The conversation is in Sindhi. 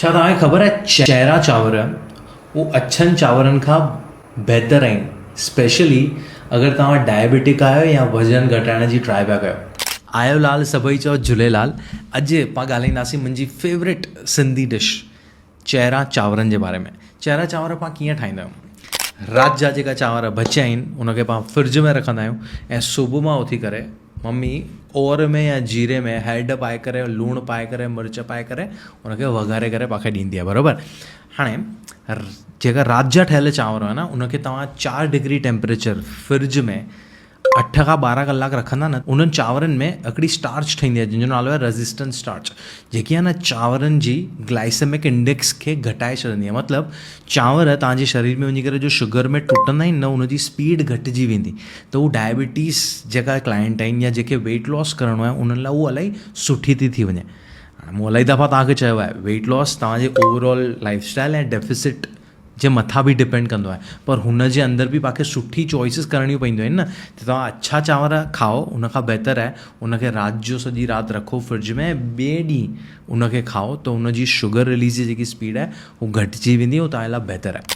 ڇا توهان کي خبر آهي چهرا چانور اهو اڇن چانورن کان بهتر آهن اسپيشلي اگر توهان ڊائبيٽڪ آهيو يا وزن گهٽائڻ جي ٽرائي پيا ڪيو. آيو لال سڀئي چئو جهوليلال اڄ پان ڳالهائينداسين منهنجي فيورٽ سنڌي ڊش چهرا چانورن جي باري ۾ چهرا چانور پان ڪيئن ٺاهيندا آهيون رات جا جيڪا چانور بچيا آهن ان کي پان فرج ۾ رکندا آهيون ۽ صبح مان اٿي ڪري ممي اور ۾ يا جيري ۾ هيڊ پائي ڪري لوڻ پائي ڪري مرچ پائي ڪري ان کي وگهاري ڪري پاکي ڏيندي آهي بروبر هاڻي جيڪا رات جا ٺهيل چانور آهن نه ان کي توهان 4 ڊگري ٽيمپريچر فرج ۾ 8 کان 12 ڪلاڪ رکندا نه انهن چانورن ۾ هڪڙي اسٽارچ ٺهندي آهي جنهن جو نالو آهي ريزسٽنس اسٽارچ جيڪي آهي نه چانورن جي گلائسيمڪ انڊيڪس کي گهٽائي ڇڏندي آهي مطلب چانور توهان جي شرير ۾ وڃي ڪري جو شگر ۾ ٽٽندا آهن نه ان جي اسپيڊ گهٽجي ويندي ته هو ڊائبٽيز جيڪا ڪلائنٽ آهن يا جيڪي ويٽ لاس ڪرڻو آهي انهن لاء اهو الاهي سٺي ٿي ٿي وڃي هاڻي مون الاهي دفعا توهان کي چيو آهي ويٽ لاس توهان جي over all life style ۽ deficit جي مٿان به ڊپينڊ ڪندو آهي پر هن جي اندر به پاڻ کي سٺي چوائسز ڪرڻيون پونديون آهن نه ته توهان اڇا چانور کائو ان کان بهتر آهي ان کي رات جو سڄي رات رکو فرج ۾ ٻئي ڏينهن ان کي کائو ته ان جي شگر رليز جي جيڪي اسپيڊ آهي هو گهٽجي ويندي ۽ توهان جي لاء بهتر آهي.